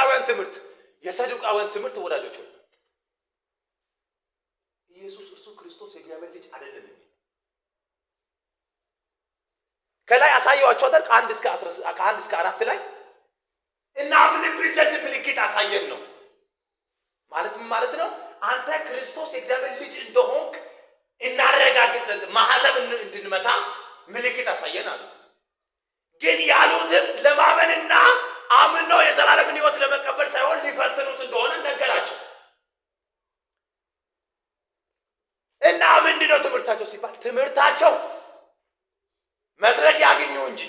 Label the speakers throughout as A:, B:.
A: የፈሪሳውያን ትምህርት፣ የሰዱቃውያን ትምህርት ወዳጆች ሆይ ኢየሱስ እርሱ ክርስቶስ የእግዚአብሔር ልጅ አይደለም የሚል ከላይ አሳየዋቸው አይደል? ከ1 እስከ 4 ላይ እናምንብህ ዘንድ ምልክት አሳየን ነው ማለት። ምን ማለት ነው? አንተ ክርስቶስ የእግዚአብሔር ልጅ እንደሆንክ እናረጋግጥ ዘንድ፣ ማህተም እንድንመታ ምልክት አሳየን አሉ። ግን ያሉትም ለማመንና አምኖ የዘላለምን ሕይወት ለመቀበል ሳይሆን ሊፈትኑት እንደሆነ ነገራቸው። እና ምንድን ነው ትምህርታቸው ሲባል፣ ትምህርታቸው መድረክ ያገኙ እንጂ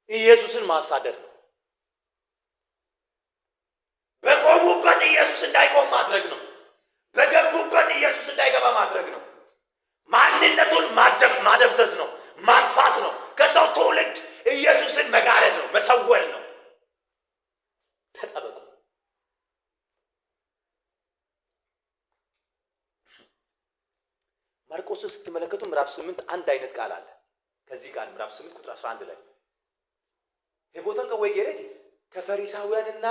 A: ኢየሱስን ማሳደድ ነው። በቆሙበት ኢየሱስ እንዳይቆም ማድረግ ነው። በገቡበት ኢየሱስ እንዳይገባ ማድረግ ነው። ማንነቱን ማደብዘዝ ነው፣ ማጥፋት ነው። ከሰው ትውልድ ኢየሱስን መጋረድ ነው፣ መሰወር ነው። ተጠበቁ። ማርቆስን ስትመለከቱ ምዕራፍ 8 አንድ አይነት ቃል አለ። ከዚህ ቃል ምዕራፍ 8 ቁጥር 11 ላይ የቦታን ቀወይ ጌሬት ከፈሪሳውያንና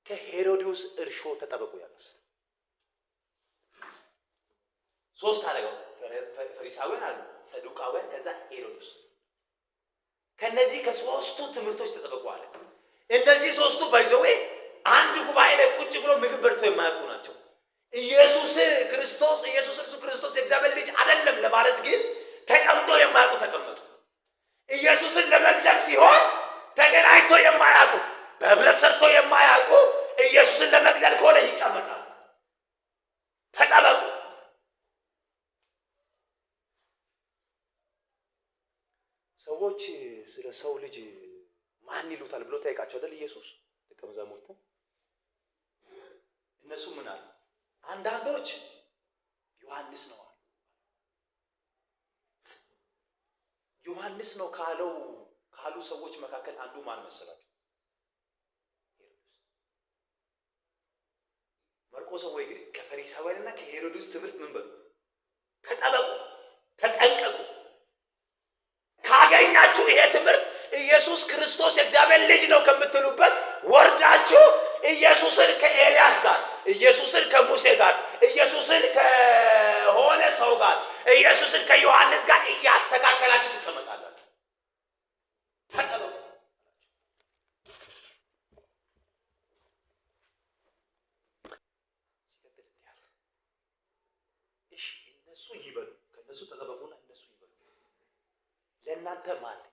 A: ከሄሮድዮስ እርሾ ተጠበቁ ያሉት ሶስት አለገው። ፈሪሳውያን አሉ፣ ሰዱቃውያን፣ ከዛ ሄሮድዮስ። ከነዚህ ከሶስቱ ትምህርቶች ተጠበቁ አለ። እነዚህ ሶስቱ by the way አንድ ጉባኤ ላይ ቁጭ ብሎ ምግብ በልቶ የማያውቁ ናቸው። ኢየሱስ ክርስቶስ፣ ኢየሱስ እርሱ ክርስቶስ የእግዚአብሔር ልጅ አይደለም ለማለት ግን ተቀምጦ የማያውቁ ተቀመጡ። ኢየሱስን ለመግደል ሲሆን ተገናኝቶ የማያውቁ፣ በህብረት ሰርቶ የማያውቁ ኢየሱስን ለመግደል ከሆነ ይቀመጣሉ። ተጠበቁ። ሰዎች ስለ ሰው ልጅ ማን ይሉታል ብሎ ጠይቃቸው አይደል ኢየሱስ ደቀ መዛሙርትን? እነሱ ምን አሉ? አንዳንዶች ዮሐንስ ነው አሉ። ዮሐንስ ነው ካሉ ሰዎች መካከል አንዱ ማን መሰላችሁ? ሄሮድስ። ማርቆስ ወይ እንግዲህ ከፈሪሳውያንና ከሄሮድስ ትምህርት ምን በሉ? ተጠበቁ፣ ተጠንቀቁ። ካገኛችሁ ይሄ ትምህርት ኢየሱስ ክርስቶስ የእግዚአብሔር ልጅ ነው ከምትሉበት ወርዳችሁ ኢየሱስን ከኤልያስ ጋር፣ ኢየሱስን ከሙሴ ጋር፣ ኢየሱስን ከሆነ ሰው ጋር፣ ኢየሱስን ከዮሐንስ ጋር እያስተካከላችሁ ትቀመጣላችሁ። ተጠበቁ። ሲቀጥል እንዲህ አለ። እሺ እነሱ ይበሉ፣ ከእነሱ ተጠበቁና እነሱ ይበሉ። ለእናንተ ማን ነኝ?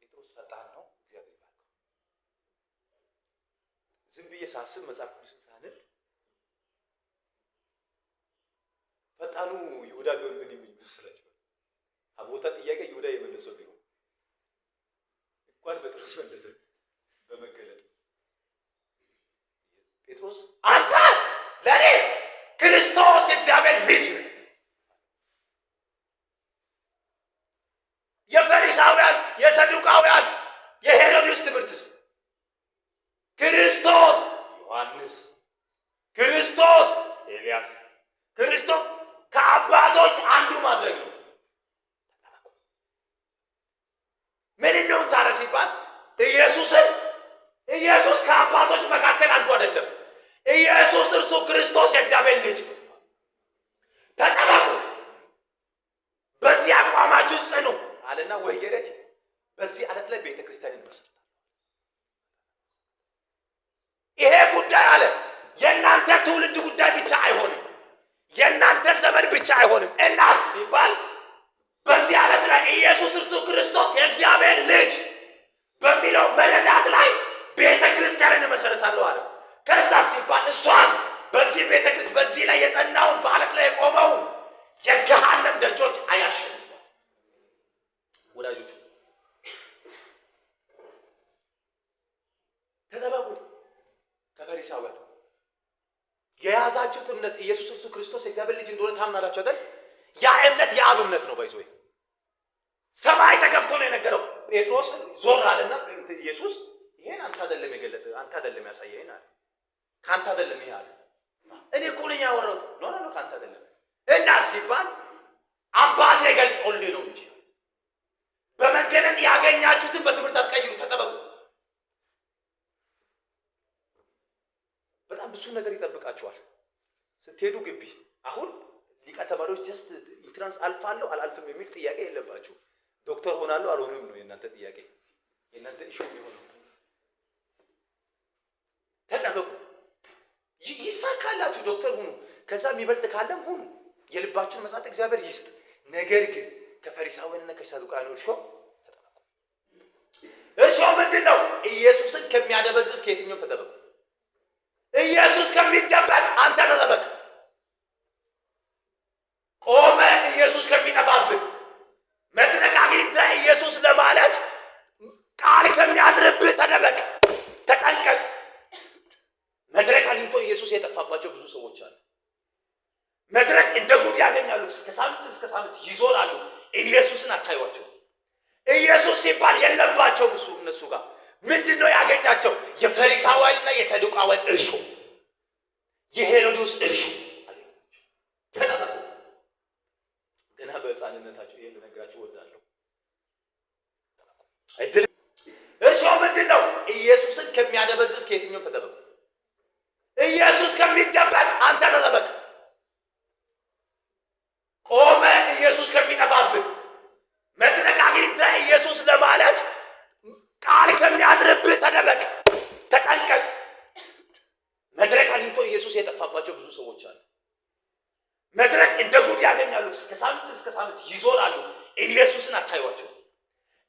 A: ጴጥሮስ ፈጣን ነው። እግዚአብሔር ይባርከው። ዝም ብዬ ሳስብ፣ መጽሐፍ ቅዱስን ሳንል፣ ፈጣኑ ይሁዳ ቢሆን ምን የሚል ይመስላችኋል? አቦታ ጥያቄ ይሁዳ የመለሰው ቢሆን፣ እንኳን ጴጥሮስ መለሰ በመገለጥ። ጴጥሮስ አንተ ለእኔ ክርስቶስ የእግዚአብሔር ልጅ ነህ። የፈሪሳውያን፣ የሰዱቃውያን፣ የሄሮድስ ትምህርትስ ክርስቶስ ዮሐንስ፣ ክርስቶስ ኤልያስ፣ ክርስቶስ ከአባቶች አንዱ ማድረግ ነው። ምን እንደሆን ታዲያ ሲባል ኢየሱስ ከአባቶች መካከል አንዱ አይደለም። ኢየሱስ እርሱ ክርስቶስ የእግዚአብሔር ልጅ ነው። ተጠበቁ፣ በዚህ አቋማችሁ ጽኑ አለና ወይ ጌረት በዚህ አለት ላይ ቤተ ክርስቲያን ይመሰርታል። ይሄ ጉዳይ አለ የእናንተ ትውልድ ጉዳይ ብቻ አይሆንም፣ የእናንተ ዘመን ብቻ አይሆንም። እናስ ሲባል በዚህ አለት ላይ ኢየሱስ እርሱ ክርስቶስ የእግዚአብሔር ልጅ በሚለው መረዳት ላይ ቤተ ክርስቲያንን እመሰርታለሁ አለ። ከዛ ሲባል እሷን በዚህ ቤተ ክርስቲያን በዚህ ላይ የጸናውን፣ በአለት ላይ የቆመውን የገሃነም ደጆች አያሸንፏል። ወዳጆቹ ተጠበቁ ከፈሪሳውያን። የያዛችሁት እምነት ኢየሱስ እርሱ ክርስቶስ የእግዚአብሔር ልጅ እንደሆነ ታምናላችሁ አይደል? ያ እምነት የአብ እምነት ነው። By the way ሰማይ ተከፍቶ ነው የነገረው። ጴጥሮስ ዞር አለና ኢየሱስ ይሄን አንተ አይደለም የገለጠ፣ አንተ አይደለም ያሳየኸኝ አለ። ከአንተ አይደለም ይሄ አለ። እኔ እኮ ነኝ ያወራሁት። No, no, no፣ ከአንተ አይደለም። እና ሲባል አባቴ ገልጦልህ ነው እንጂ። በመገለጥ ያገኛችሁትን በትምህርት አትቀይሩ፣ ተጠበቁ። ብዙ ነገር ይጠብቃችኋል። ስትሄዱ ግቢ አሁን ሊቃ ተማሪዎች just entrance አልፋለሁ አላልፍም የሚል ጥያቄ የለባችሁ። ዶክተር ሆናለሁ አልሆንም ነው የእናንተ ጥያቄ፣ የእናንተ issue የሚሆነው። ተጠበቁ፣ ይሳካላችሁ፣ ዶክተር ሁኑ። ከዛ የሚበልጥ ካለም ሁኑ። የልባችሁን መሻት እግዚአብሔር ይስጥ። ነገር ግን ከፈሪሳውያንና ከሰዱቃውያን እርሾ ተጠበቁ። እርሾ ምንድን ነው? ኢየሱስን ከሚያደበዝዝ ከየትኛው ተጠበቁ። ኢየሱስ ከሚደበቅ አንተ ተጠበቅ። ቆመ ኢየሱስ ከሚጠፋብህ፣ መድረክ አግኝተህ ኢየሱስ ለማለት ቃል ከሚያድርብህ ተደበቅ፣ ተጠንቀቅ። መድረክ አግኝቶ ኢየሱስ የጠፋባቸው ብዙ ሰዎች አሉ። መድረክ እንደ ጉድ ያገኛሉ። እስከ ሳምንት እስከ ሳምንት ይዞራሉ። ኢየሱስን አታዩቸው። ኢየሱስ ሲባል የለባቸውም። እሱ እነሱ ጋር ምንድን ነው ያገኛቸው? የፈሪሳውያንና የሰዱቃውያን እርሾ፣ የሄሮድስ እርሾ። ተጠበቁ። ገና በሕፃንነታቸው ይህን ልነግራችሁ እወዳለሁ። እርሾ ምንድን ነው? ኢየሱስን ከሚያደበዝዝ ከየትኛው ተደበቁ። ኢየሱስ ከሚደበቅ አንተ ተደበቅ። ቆመ ኢየሱስ ከሚጠፋብህ፣ መድረክ አግኝተህ ኢየሱስ ለማለት ቃል ከሚያድርብህ ተደበቅ፣ ተጠንቀቅ። መድረክ አግኝቶ ኢየሱስ የጠፋባቸው ብዙ ሰዎች አሉ። መድረክ እንደ ጉድ ያገኛሉ። እስከ ሳምንት እስከ ሳምንት ይዞራሉ። ኢየሱስን አታዩቸው።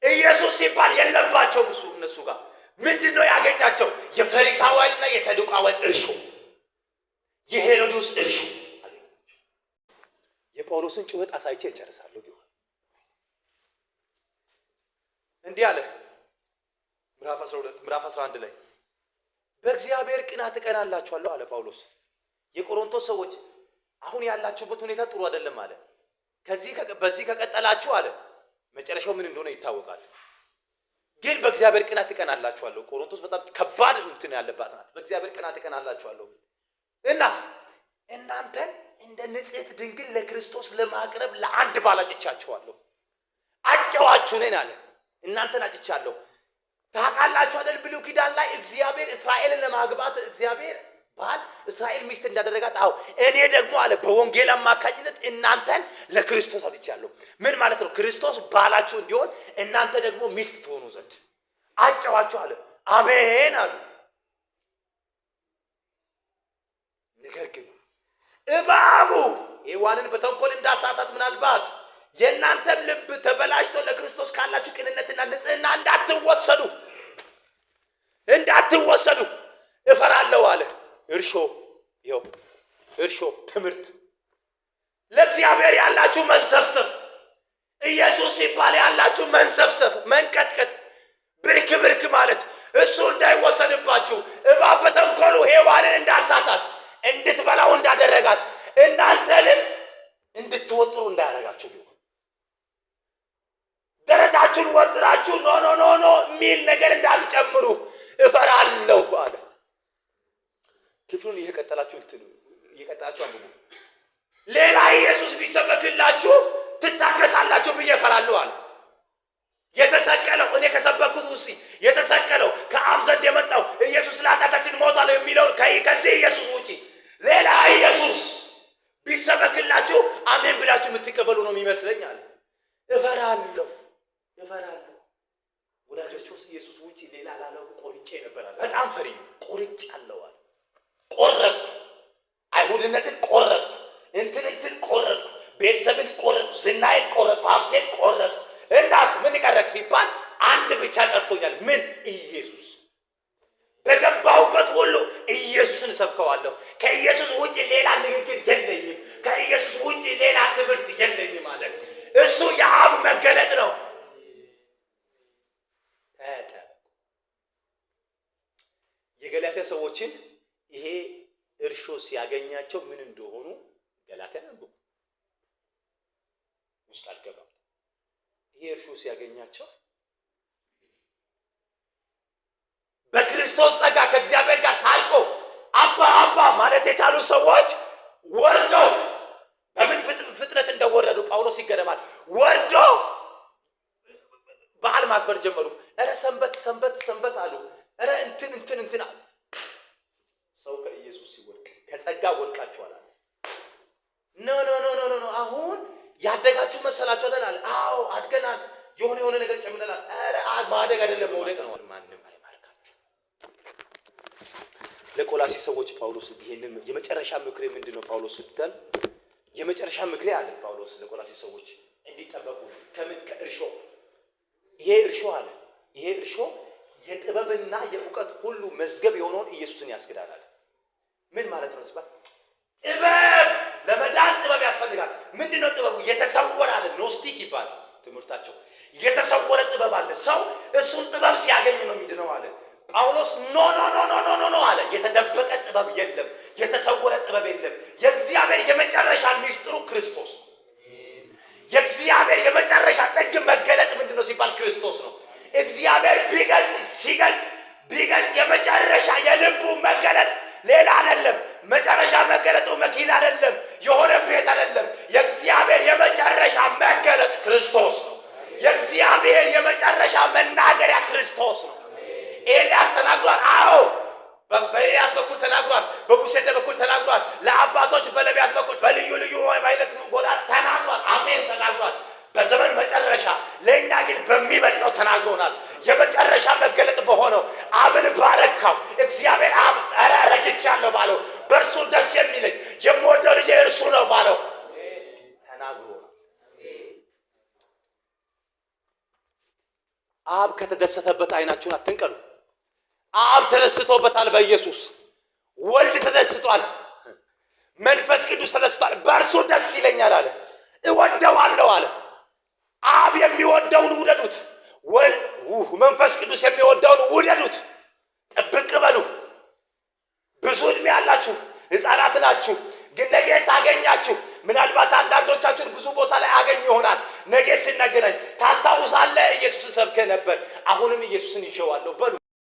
A: ኢየሱስ ሲባል የለባቸውም። እሱ እነሱ ጋር ምንድን ነው ያገኛቸው? የፈሪሳውያንና የሰዱቃውያን እርሾ፣ የሄሮድስ እርሾ። የጳውሎስን ጩኸት አሳይቼ እጨርሳለሁ። ቢሆን እንዲህ አለ። ምዕራፍ 12 ምዕራፍ 11 ላይ በእግዚአብሔር ቅናት እቀናላችኋለሁ አለ ጳውሎስ። የቆሮንቶስ ሰዎች አሁን ያላችሁበት ሁኔታ ጥሩ አይደለም አለ። በዚህ ከቀጠላችሁ አለ መጨረሻው ምን እንደሆነ ይታወቃል። ግን በእግዚአብሔር ቅናት እቀናላችኋለሁ። ቆሮንቶስ በጣም ከባድ እንትን ያለባት ናት። በእግዚአብሔር ቅናት እቀናላችኋለሁ። እናስ እናንተን እንደ ንጽሕት ድንግል ለክርስቶስ ለማቅረብ ለአንድ ባል አጭቻችኋለሁ። አጨዋችሁ ነን አለ። እናንተን አጭቻለሁ። ታውቃላችሁ አይደል? ብሉይ ኪዳን ላይ እግዚአብሔር እስራኤልን ለማግባት እግዚአብሔር ባል እስራኤል ሚስት እንዳደረጋት፣ አዎ እኔ ደግሞ አለ በወንጌል አማካኝነት እናንተን ለክርስቶስ አጭቻለሁ። ምን ማለት ነው? ክርስቶስ ባላችሁ እንዲሆን እናንተ ደግሞ ሚስት ትሆኑ ዘንድ አጨዋችሁ አለ። አሜን አሉ። ነገር ግን እባቡ ሔዋንን በተንኮል እንዳሳታት ምናልባት የእናንተም ልብ ተበላሽቶ ለክርስቶስ ካላችሁ ቅንነትና ንጽሕና እንዳትወሰዱ እፈራለሁ አለ። እርሾ ይኸው እርሾ ትምህርት፣ ለእግዚአብሔር ያላችሁ መንሰፍሰፍ፣ ኢየሱስ ሲባል ያላችሁ መንሰፍሰፍ፣ መንቀጥቀጥ፣ ብርክ ብርክ ማለት እሱ እንዳይወሰድባችሁ እባብ በተንኮሉ ሔዋንን እንዳሳታት እንድትበላው እንዳደረጋት እናንተንም እንድትወጥሩ እንዳያደርጋችሁ ቢሆን ደረታችሁን ወጥራችሁ no no no no የሚል ነገር እንዳትጨምሩ እፈራለሁ አለ። ክፍሉን እየቀጠላችሁ እየቀጠላችሁ አንብቡ። ሌላ ኢየሱስ ቢሰበክላችሁ ትታከሳላችሁ ብዬ እፈራለሁ አለ። የተሰቀለው እኔ ከሰበኩት ውስጥ የተሰቀለው ከአብ ዘንድ የመጣው ኢየሱስ ለኃጢአታችን ሞቷል የሚለውን ከዚህ ኢየሱስ ውጪ ሌላ ኢየሱስ ቢሰበክላችሁ አሜን ብላችሁ የምትቀበሉ ነው የሚመስለኝ አለ። እፈራለሁ እፈራለሁ። ወዳጆች ኢየሱስ ውጪ ሌላ ላለው ቆርጬ ነበር አለ። በጣም ፈሪ ቆርጬ አለዋል። ቆረጥኩ፣ አይሁድነትን ቆረጥኩ፣ እንትን እንትን ቆረጥኩ፣ ቤተሰብን ቆረጥኩ፣ ዝናዬን ቆረጥኩ፣ ሀብቴን ቆረጥኩ። እናስ ምን ቀረክ ሲባል አንድ ብቻ ቀርቶኛል። ምን? ኢየሱስ። በገባሁበት ሁሉ ኢየሱስን እሰብከዋለሁ። ከኢየሱስ ውጭ ሌላ ንግግር የለኝም። ከኢየሱስ ውጭ ሌላ ትምህርት የለኝም አለ። እሱ የአብ መገለጥ ነው። የገላትያ ሰዎችን ይሄ እርሾ ሲያገኛቸው ምን እንደሆኑ ገላትያ አንብቡ፣ ውስጥ አልገባም። ይሄ እርሾ ሲያገኛቸው በክርስቶስ ጸጋ ከእግዚአብሔር ጋር ታርቆ አባ አባ ማለት የቻሉ ሰዎች ወርደው በምን ፍጥነት እንደወረዱ ጳውሎስ ይገረማል። ወርዶ በዓል ማክበር ጀመሩ። እረ ሰንበት ሰንበት ሰንበት አሉ። እረ እንትን እንትን እንትን አሉ። ሰው ከኢየሱስ ሲወጣ ከጸጋ ወድቃችኋል አለ። No, no, no, no, no። አሁን ያደጋችሁ መሰላችሁ አይደል? አለ። አዎ አድገናል፣ የሆነ የሆነ ነገር ጨምረናል። ኧረ ማደግ አይደለም መውደቅ ነው። ማንም አይማርካችሁ። ለቆላሲስ ሰዎች ጳውሎስ ይሄንን የመጨረሻ ምክሬ ምንድን ነው? ጳውሎስ ስትል የመጨረሻ ምክሬ አለ ጳውሎስ ለቆላሲስ ሰዎች እንዲጠበቁ ከምን? ከእርሾ። ይሄ እርሾ አለ፣ ይሄ እርሾ የጥበብና የእውቀት ሁሉ መዝገብ የሆነውን ኢየሱስን ያስክዳል አለ። ምን ማለት ነው ሲባል ጥበብ፣ ለመዳን ጥበብ ያስፈልጋል። ምንድን ነው ጥበቡ? የተሰወረ አለ። Gnostic ይባላል ትምህርታቸው። የተሰወረ ጥበብ አለ። ሰው እሱን ጥበብ ሲያገኝ ነው የሚድነው አለ ጳውሎስ። No, no, no, no, no, no, no አለ። የተደበቀ ጥበብ የለም። የተሰወረ ጥበብ የለም። የእግዚአብሔር የመጨረሻ ሚስጥሩ ክርስቶስ። የእግዚአብሔር የመጨረሻ ጥግ መገለጥ ምንድን ነው ሲባል ክርስቶስ ነው። እግዚአብሔር ቢገልጥ፣ ሲገልጥ፣ ቢገልጥ የመጨረሻ የልቡ መገለጥ ሌላ አይደለም። መጨረሻ መገለጡ መኪና አይደለም፣ የሆነ ቤት አይደለም። የእግዚአብሔር የመጨረሻ መገለጥ ክርስቶስ ነው። የእግዚአብሔር የመጨረሻ መናገሪያ ክርስቶስ ነው። ኤልያስ ተናግሯል። አዎ፣ በኤልያስ በኩል ተናግሯል። በሙሴ በኩል ተናግሯል። ለአባቶች በነቢያት በኩል በልዩ ልዩ አይነት ጎዳና ተናግሯል። አሜን፣ ተናግሯል። በዘመን መጨረሻ ለእኛ ግን በሚበልጠው ተናግሮናል። የመጨረሻ መገለጥ በሆነው አብን ባረካው እግዚአብሔር አብ ኧረ ረክቻለሁ ባለው፣ በእርሱ ደስ የሚለኝ የምወደው ልጄ እርሱ ነው ባለው ተናግሮናል። አብ ከተደሰተበት አይናችሁን አትንቀሉ። አብ ተደስቶበታል በኢየሱስ። ወልድ ተደስቷል። መንፈስ ቅዱስ ተደስቷል። በእርሱ ደስ ይለኛል አለ። እወደዋለሁ አለ። አብ የሚወደውን ውደዱት። ወልድ፣ መንፈስ ቅዱስ የሚወደውን ውደዱት። ጥብቅ በሉ። ብዙ ዕድሜ ያላችሁ ሕፃናት ናችሁ፣ ግን ነገ ሳገኛችሁ ምናልባት አንዳንዶቻችሁን ብዙ ቦታ ላይ አገኝ ይሆናል። ነገ ስንገናኝ ታስታውሳለህ፣ ኢየሱስን ሰብከህ ነበር፣ አሁንም ኢየሱስን ይዤዋለሁ በሉ።